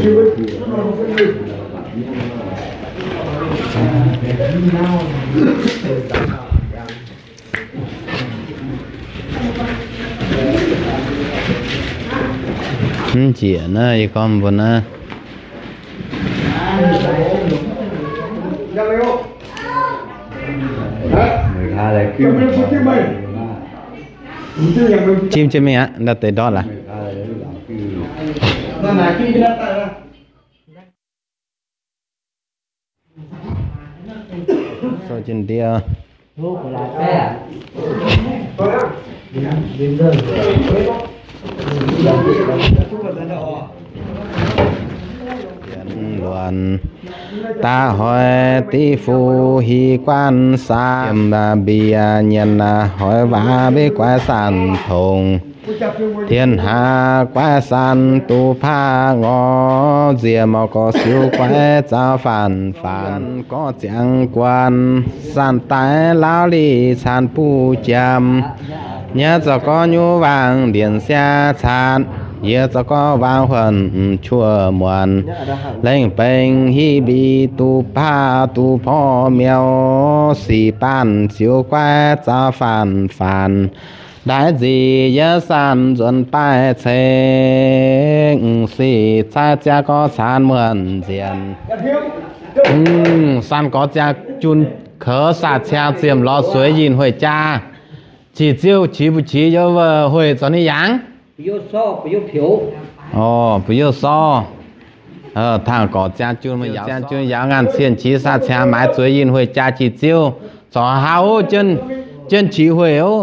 Mv njiec naaiv, yie gorngv mbuo naaiv. Jim jienv mingh aqv, ndau deix ndortv aqv. Sou jienv ndie. Luonx daaih hoic div fuqv hieh guanh saah, mbiec nyienx hoic waac mbiv guaix sanc tongx. Tien haax guaix sanc duqv paav ngor, nziex mauc gorx siou guaix zaux faanc faanc. Gorngv ziangx guanh sanc daaih lauv lic caanx buv jiem. Nyiec zaux gorx nyuv waangc ndienx siaa caanx, yiez zaux gorx waangc huonh mv cuoqv muonc. Lengh bengx hiv mbic duqv paav duqv porv miouv, sic baanh siou guaix zaux faanc faanc. Ndaix nzic yie sanc nzuonx baaih ceng, sic caaiv ziangx gorx caanx muonc nzienx. Sanc gorx ziangx jun kouv saac ciangv ziemx lorz sueiz yinh hueih jaa. Qiex ziouv qiex mbu'qiex yiem wuov hueih zoux ninh yangh. Orv, mbuo youh sorv. Tangh gorx ziangx jun, ziangx jun yaac ngaanc cien qiex saac ciangv maaiz zueiz yinh hueih jaa qiex ziouv. Corc haav ov, jienv qiex hueih ov.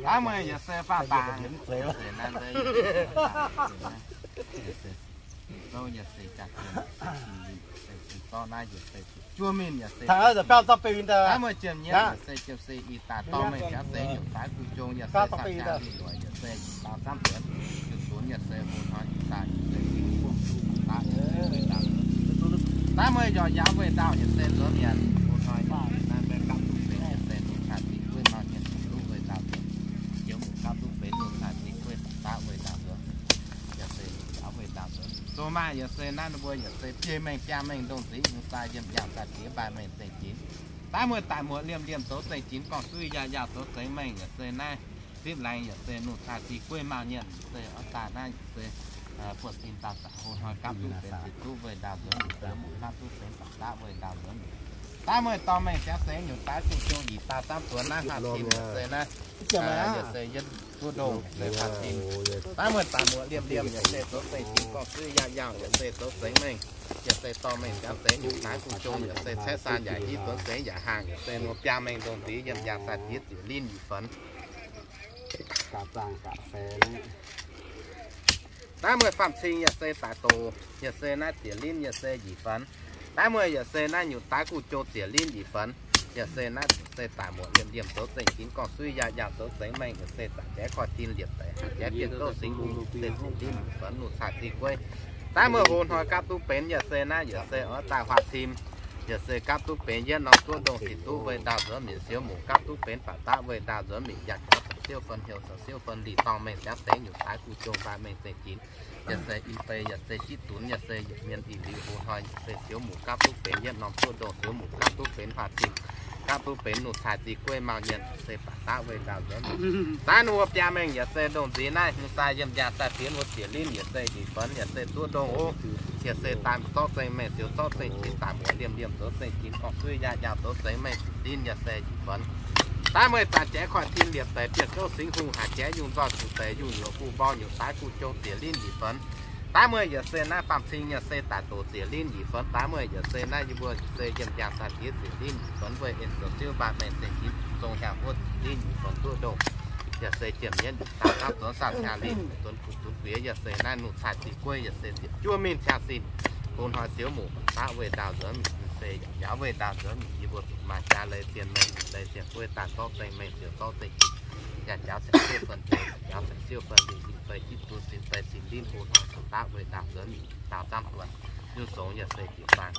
Aav, meih yaac se faah dangc. Aav, meih yaac se juov mingh yaac se. Aav, meih ziemx nyei yaac se ziepc se ih daaih dorh meih jaav se nyungc daaih guv jong yaac se saah jaa lih luoqc yaac se daaih samv deix ziepc sunx yaac se hungh hnoi ih daaih yaac se fingx bungx duqv daaih. Daaih meih yaac yaac weih ndaauh yaac se zoux nyanc hungh hnoi yaac se naaiv meih gapv duqv benx yaac se nungh caaix zingh gueiv nor nyanc duqv weih ndaauh benx. Jiex mbuo gapv duqv benx nungh caaix zingh gueiv daaih weih ndaauh nzuonx. Yaac se yaac weih ndaauh nzuonx. Zoux maaih yaac se naaiv ninh mbuo yaac se biei mengh biaa mengh ndongh zingx hungh sai yiem yangh daaih diex mbaih mengh zengc jiex. Daaih mueiz daaih muoz liemh liemh zoux zengc jinx gorngv suiv yaac yaac zoux zengx mengh yaac se naaiv zipv laengz yaac se nuh caaix zih gueiv mauh nyienh se oix daaih naaiv yaac se buoz-zinh dauh zaqc hlo hnoi gapv duqv benx ziqc duqv weih ndaauh nzuonx mic, ziouc muc gapv duqv benx baac daqv weih ndaauh nzuonx mic. Daaih mueiz dorh mengh siangx seix nyungc daaix guv jong nyic dauh zaamv tuonx naaiv haah cin yaac se naaiv, yaac se yietv duqv ndongh se haah cin. Daaih mueiz daaih muoz liemh liemh yaac se zoux zengc jinx gorngv suiv yaac yaac yaac se zoux zengx mengh, yaac se dorh mengh siangx seix nyungc daaix guv jong yaac se caeqv saan yaac hiuv duonx zengx yaac haangh yaac se muoz biaa mengh ndongh nziex yiem njang sai diex ziec linv nyic fenx. Daaih mueiz faam-cing yaac se daic doc, yaac se naaiv ziec linv yaac se nyic fenx. Daaih mueiz yaac se naaiv nyungc daaix guv jong ziec linv nyic fenx, yaac se naaiv se daic muoc liemh liemh zoux zengc jinx gorngv suiv yaac yaac zoux zengx mengh yaac se zaqc jaaix koiv-tin liepc daic, jaaix bienh douv singx hungh se ziec linv nyic fenx nuh caaix zih gueiv. Daaih mueiz hoz hnoi gapv duqv benx yaac se naaiv yaac se oix daaih huaax cim, yaac se gapv duqv benx yietv norm duqv ndongh ziqc duqv weih ndaauh nzuonx mic, siou muc gapv duqv benx baac daqv weih ndaauh nzuonx mic, yaac jaaix siouv fen heuc, siouv fen lic dorngh mengh siangx seix nyungc daaix guv jong mbaah mengh zengc jinx. Yaac se in bei yaac se sitv dunx yaac se yietc mienh ih liuz hoz hnoi yaac se siou muc gapv duqv benx yietv norm duqv ndongh, siou muc gapv duqv benx huaax cim, gapv duqv benx nuh caaix zih gueiv mauh nyienh se baac daqv weih ndaauh nzuonx. Daaih nuov biaa mengh yaac se ndongh nziex naaiv hungh sai yiem njang sai fienx wuov ziec linv yaac se nyic fenx yaac se duqv ndongh oc. Yaac se daaih zorqv zengc mengh siou zorqv zengc jinx daaih muoc liemh liemh zoux zengc jinx gorngv suiv yaac yaac zoux zengc mengh linv yaac se nyic fenx. Daaih mueiz daaih jaaix koiv-tin liepc daic bienh douv singx hungh haic jaaix yungh nzoih zuqc deix yungh nyuoqc guv mborng nyungc daaix guv jong ziec linv nyic fenx. Daaih mueiz yaac se naaiv faam-cing yaac se daic doc ziec linv nyic fenx. Daaih mueiz yaac se naaiv yie mbuo yaac se yiem njang sai diex ziec linv nyic fenx weih en zoux ziouv mbaah mengh zengc jinx zong hiaangx wuov ziec linv nyic fenx duqv ndongh. Yaac se jiem nyeiv nduqc daaih gapv zuonx saah ciangv linc zuonx kuv zuqc guiex yaac se naaiv nuh caaix zih gueiv yaac se ziepc juov mingh ciangv sin. Hoz hnoi siou muc daqv weih ndaauh nzuonx mic se yaac njaaux weih ndaauh nzuonx mic, yie mbuo zuqc maaih jaax leiz zienh mengh leiz zienh gueiv daaih zorqv zengc mengh siou zorqv zengc jinx, yaac njaaux cingx siouv fen heuc, njaaux cingx siouv fen lic, in bei jiv duqv sin bei sin linv hoz hnoi zuqc daqv weih ndaauh nzuonx mic daauh zaamv duonx, nyungc songx yaac se jiex faang.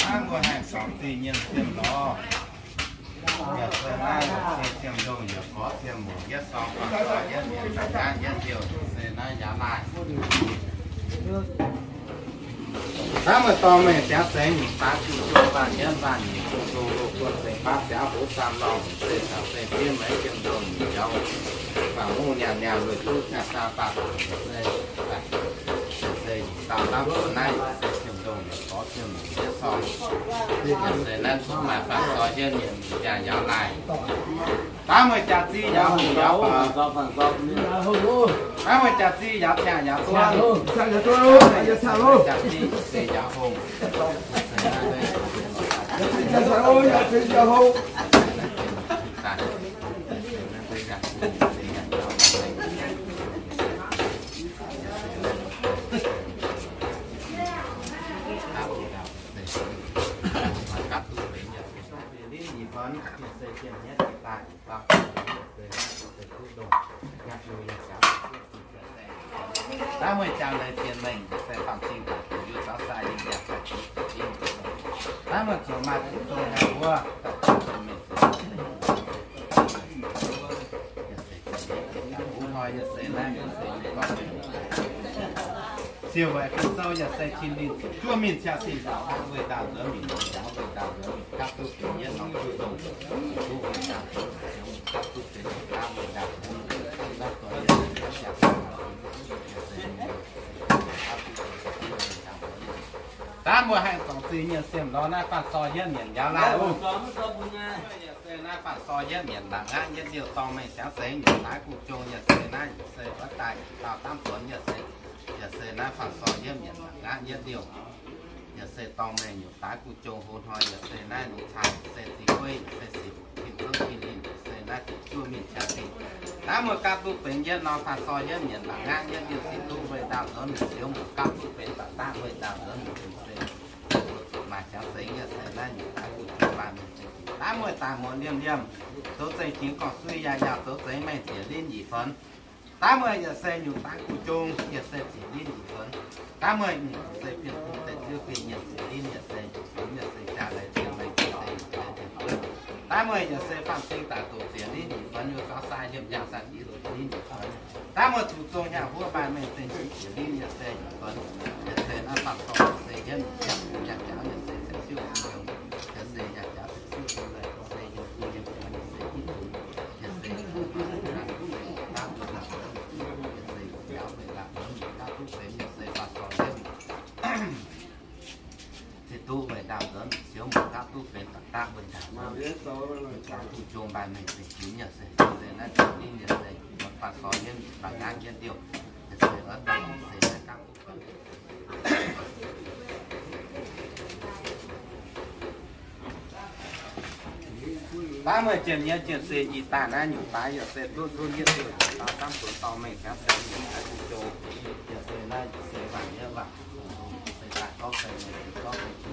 Hnangv mbuo haih sorpc zingh nyienh siem lorz. Yaac se naaiv se siem ndongh yaac gorx siem muoc yietv sorng faanh sorng yietv mienh daaih naaiv yietv liouh se naaiv yaac laaih. Hnangv meih dorh mengh siangx seix nyungc daaix zuqc zong mbaanh yietv mbaanh nyungc zong zong loz buonv seix baav ziangx hoz saam lorngh se caux se fiev maiv siem ndongh nyungc jauv. Baac mungh nyanc nyanc lueic duqv cingx saang baac se se dauh dapv naaiv se siem ndongh nyungc gorx siem yietv sorng. Se naaiv zuqc maaih faanh sorng yietv mienh jaa yaac laaih. Daaih meih jaax zinh yaac hungh yaac baac. Daaih meih jaax zinh yaac ciangh yaac duqv. Jaax zinh se yaac hungh. Daaih meih jangx leiz zienh mengh se faam-cing daaih, yie zaux sai yiem yangh sai jiex ziex jiex. Daaih meih zuqc maaih fuqv zong haic wuov, daaih zong mengh se wuov hnoi yaac se naaiv yaac se yie gorngv mengh. Siou weic fu sou yaac se cin linh ziepc juov mingh ciangv sin daaih weih ndaauh nzuonx mingh, jaax weih ndaauh nzuonx mingh, gapv duqv benx yietv norm duqv dongh, duqv weih ndaauh nzuonx mingh, gapv duqv benx daav weih ndaauh nzuonx mingh, gapv duqv benx Daaih mbuo haih zorngc zingh nyei siem lorz naaiv faanh sorng yietv mienc njaaux laanh oc. Naaiv faanh sorng yietv mienc mangc aqv, yietv liouh dorng mengh siangx seix nyungc daaix guv jong yaac se naaiv yaac se oix daaih dauh dangv buonx yaac se, yaac se naaiv faanh sorng yietv mienc mangc aqv, yietv liouh yaac se dorng mengh nyungc daaix guv jong hlo hnoi yaac se naaiv longc cai se zingh gueiv yaac se sic tin zouv tin linh yaac se naaiv ziepc juov mingh siangx seix. Daav mueiz gapv duqv benx yietv nor, faan sor yietv mienc, mbac ngaatv yietv diuh, ziqc duqv weih ndaauh nzuonx, siouv muoc gapv duqv benx da'daav weih ndaauh nzuonx, se mbuo zuqc maaih jangx zengx nyei se naaiv nyungc daav guv jung baac mengh zengx. Daav mueiz daaih muoz liemh liemh, zoux zengx jingx gorngv sui yaac yaac zoux zengx mengh ziex linv nyic fun. Daav mueiz yaac se nyungc daav guv jung, yaac se ziex linv nyic fun. Daav mueiz nyungc se bienh bung deix ziouv bienh nyienh ziex linv, yaac se nyic fun, yaac se jaa lai ziex mengh ziex se nyic fun. Daav mueiz yaac se faam-sing daaih doqc ziex linv nyic fun, yaac se sai liemh yaangh sai ziex linv nyic fun. Daav mueiz zuqc zong hiaang huov maaih mengh zengx ziex linv, yaac se nyic fun, yaac se naaiv faam-sor yaac se yietv yaac se yaac jauv, yaac se ceix siouv yaac se yaac se yaac jauv ceix siouv, yaac se yiem bung yiem fun, yaac se yietv fun, yaac se daav mbuo daaih, yaac se jauv mengh daaih, daav duqv benx yaac se faam-sor yietv ziqc duqv weih ndaauh nzuonx, siouv muoc gapv duqv benx da'daav weih ndaauh nzuonx, daav guv jung baac mengh zengx jingx yaac se, se naaiv ziex linv yaac se faam-sor yietv, mbac ngaatv yietv diuh, yaac se oix daaih se naaiv gapv duqv benx. Daav mueiz jiem nyei jiem se ih daaih naaiv nyungc baav yaac se duqv zunv yietv diuh daaih camv buonc dorh mengh jangx se nyungc daaih guv jung, yaac se naaiv se waanc nyei waanc, se daaih gorngv se mengh gorngv se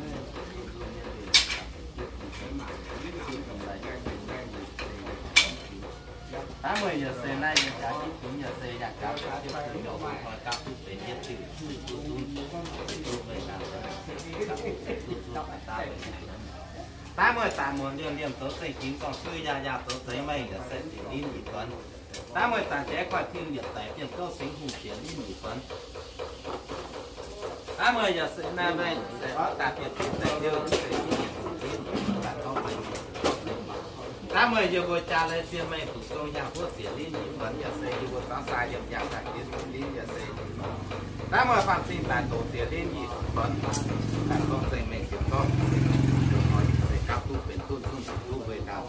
daav mueiz yaac se naaiv yaac jaax jienv fingx yaac se yaac jaax jienv fingx, yaac se koi gapv duqv benx yietv diuh, duqv zunv, duqv mengh gaax, duqv zunv daaih daav benx yietv diuh. Daav mueiz daaih muoz liemh liemh zoux zengx jingx gorngv sui yaac yaac zoux zengx mengh yaac se ziex linv nyic fun. Daav mueiz daaih jaaix koiv tin yietc daic bienh gouv singx hungh ziex linv nyic fun. Daav mueiz yaac se naaiv mengh se oix daaih bienh bung deix liouh se Daav mueiz yie mbuo jaa lai ziex mengh zuqc zong hiaang huov ziex linv nyic fun, yaac se yie mbuo zaux sai yiem yaangh daaih jiex ziex linv, yaac se nyic fun. Daav mueiz faam-sing daaih doqc ziex linv nyic fun, daaih gorngv zengx mengh ziepc zorqv, se gapv duqv benx duqv zunv duqv weih ndaauh.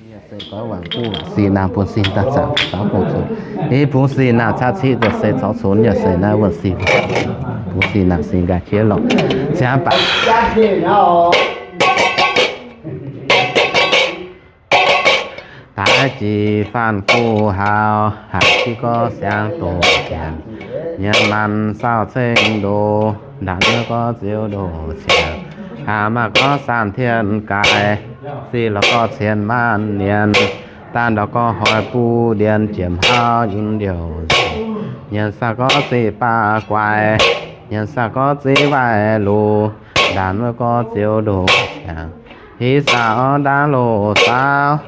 Yaac se gorngv waanc guv waanc sin naamh bun sin daaih zaangc caux bungx zuqc. Ih bungx sin naamh caqv ciqv daaih se caux cunx yaac se naaiv wuonh sin. Bungx sin naamh sin nqaai qiex lorqc. Ziangx baac daaih jiex faanh guv haux, haaix qiex gorx siangx doqc janx, nyanc maanc saauv ceng ndoh, ndaangc wuov gorx ziouc ndoh ciangx, haaix maaih gorx saanh tien gaaix, sic lorz gorx cien maanc nienx, daaih ndorqc gorx hoic buv ndienh, jiem hauv yunh ndiouh nzengc, nyanc saauv gorx ziqc baac guaix, nyanc saauv gorx ziqc waaic luc, ndaangc wuov gorx ziouc ndoh ciangx, hiv saauv ndaangc loz saauv,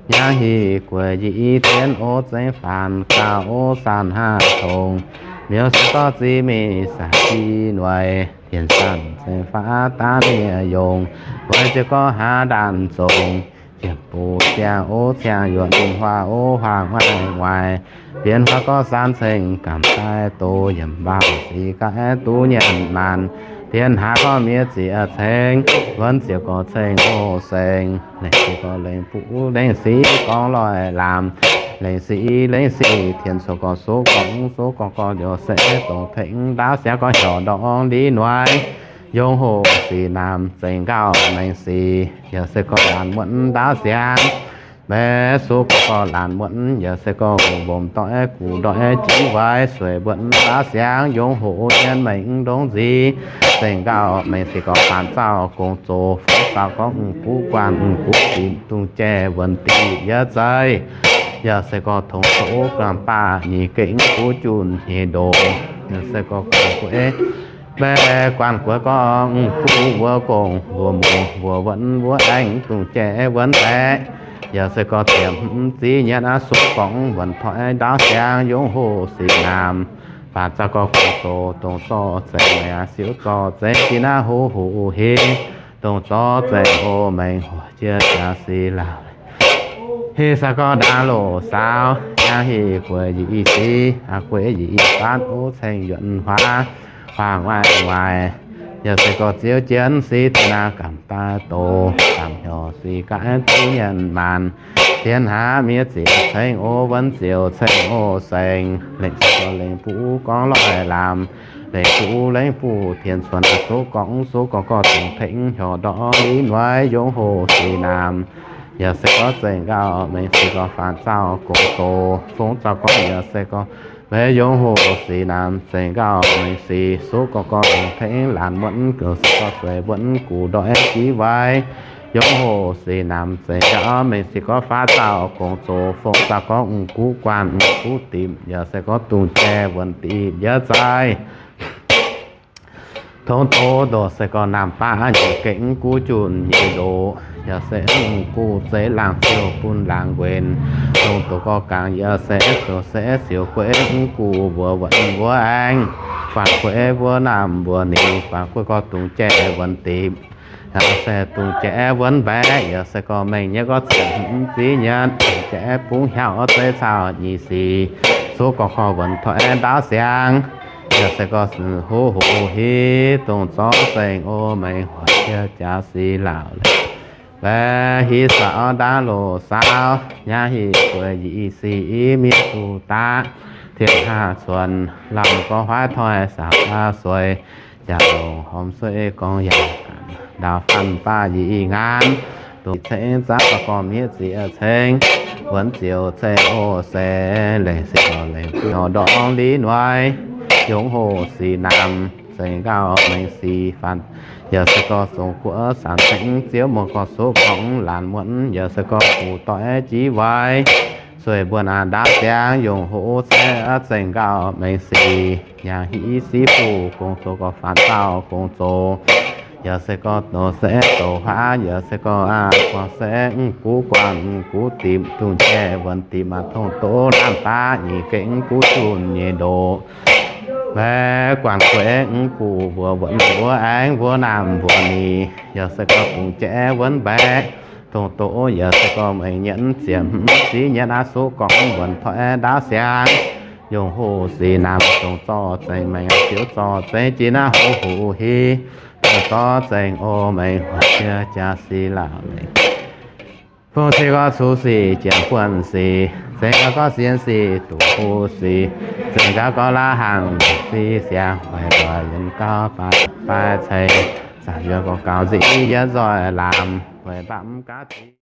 hnyangx hiv gueic yie tien ov zengv faanx gauh ov saanh haav tongx, miuz se gorx ziqc mingh saanh jiv noic, dienc saanh zengv faanx daav miev yongc, weic ziouc gorx haav ndaanh zongc, yiemc buv ziangh ov ciangh yuoqc, ninh huaav ov huaang waaic waaic, bienx huaav gorx saanh ceng gamh daaih doz, yiemc mbaauh ziqc gaax duqv nyanc maanc, bienx haav gorx miev ziqc ceng, wuonv ziouc gorx ceng ov seng, lengc ziouc gorx lengc buv lengc sic gorngv loic lamz, lengc sic lengc sic tien coqv gorx soqv gorx soqv gorx gorx liouc se dongh tengx ndaauv siangx gorx heuc ndorngx li noic, yongc hoc sic naamh zengc nqaauh maengx sic, yaac se gorx laanh muotv ndaauv siangx, mbaeqc soqv gorx gorx laanh muotv, yaac se gorx hoc mbomc doic guv doic jingv waaic sueic muotv ndaauv siangx, yongc hoc nyienx maengx ndongc nzic, zengc nqaauh maengx sic gorx faanx zauh gong zoqc, faanx zauh gorngv mv buv guanh mv buv dinc dungz jai wuonc diqc yietv zeiv, yaac se gorx tongx zoqv gamh baac nyic gengh buv junh nyei ndoqc, yaac se gorx gueix mbaeqc guanh gueix gorngv mv buv wuov gong wuov mungz wuov wuonv wuov aengx dungz jai wuonv daeqc, yaac se gorx ziemx ziv nyienx aqv soqv gorngv wuonc toiv ndaauv siangx yongc hoc sic naamh, faanx zauh gorx gong zoqc dongh zorqv zengc maengx siouv zorqv zengc jiex naaiv hoc hoc hingv, dongh zorqv zengc hoc maengx hoc jiex jaax sic laauh. Heh sai gorx ndaangc loz-saaux, hnyangx heh gueix yietc i sic, gueix yietc i faanv wuov ceng yuonh huaax, huaang waaic waaic. Yaac se gorx ziouv jienv sic daaih naaiv gamh daaih doz, gamh hnyouv sic gaax duqv mienh maanc. Tien haav miev ziec ceng o, wuonv ziouc ceng o seng, lengc se gorx lengc buv gorngv loic lamz, lengc buv lengc buv tien cuonx, suv gorngv suv gorngv gorngv dongh tengx hnyouv ndortv li noic yongc hoc sic naamh. Yaac se gorx zengc gauh mengh sic gorx faanv zauh gong zoqc, fongv zauh gorngv yaac se gorx maiv yongc hoc sic naamh, zengc gauh mengh sic suv gorngv gorngv dongh tengx laanh wuonv, gouv se gorx sueih wuonv gux ndortv jiv waaic. Yongc hoc sic naamh zengc gauh mengh sic gorx faanv zauh gong zoqc, fongv zauh gorngv m'guv guanh m'guv dimc, yaac se gorx dungz jai wuonv dimc yaac zaaih. Tongx doz ndoqc se gorx naamh baav nyic gengh guv junh nyei ndoqc, yaac se m'guv zeiv laangz ziouc bun laangz nquenc. Dongh doz gorx gangx yaac se zoux se siouc gueix m'guv mbuox wuonv mbuox aengx, guanh gueix mbuox naamh mbuox ninh, guanh gueix gorx dungz jai wuonv dimc. Yaac se dungz jai wuonv mbaeqc, yaac se gorx mengh nyei gorx ziepc hmz ziv nyei, dungz jai bungx hiaauv zeiv caux nyic sic, suv gorngv gorngv wuonv toiv ndaauv siangx. Yaac se gorx huv hoc hiv dongh zorqv zengc o mengh hoic jiex jaax sic laauc leiz. Mbaeqc hiv sai orv ndaangc loz-saaux, hnyangx heh gueix yietc i sic i miev duqv daqv, tien haav cuonx lamh gorx huaav toi saauc sueih, jaax longc hormh sueih gorngv yaac ndaauv faanv baav yietc i ngaanv, dongh ceng zangv gorx gorx miev ziec ceng, wuonv ziouc ceng o se, lengc se gorx lengc buv ndortv li noic yongc hoc sic naamh, zengc gauh mengh sic faanv. Yaac se gorx zongc guoqv sanc ceng ziouv muoz gorx suv gorngv laanh wuonv, yaac se gorx gux doix jiv waaic, sueih mbuo naaiv ndaauv siangx yongc hoc se zengc gauh mengh sic. Yaac hiv siv fuqv gong zoqc gorx faanv zauh gong zoqc, yaac se gorx doz se doz huaav, yaac se gorx aqv guangc se m'guv guanh m'guv dimc, dungz jai wuonv dimc aqv, tongx doz naamh baav nyic gengh guv junh nyei ndoqc. Mbaeqc guanh gueix m'guv mbuox wuonv mbuox aengx mbuox naamh mbuox ninh, yaac se gorx dungz jai wuonv mbaeqc. Dongh doz yaac se gorx mengh nyienz ziepc hmz ziv nyienz aqv, suv gorngv wuonv toiv ndaauv siangx, yongc hoc sic naamh, dongh zorqv zengc mengh ziouv zorqv zengc jiex naaiv hoc hoc hiv, dongh zorqv zengc o mengh hoic jiex jaax sic laauc leiz. Fongc sic gorx cuv sic jiex buonv sic, zengc gauh gorx sienx sic duqv hu sic, zengc gauh gorx laav hnaangx sic siangx, weic lorz yienh gauh baaix ceix, zanc yuonh gorx gaux nzic yienh nzoih lamz, weic mv baac mv gaav zic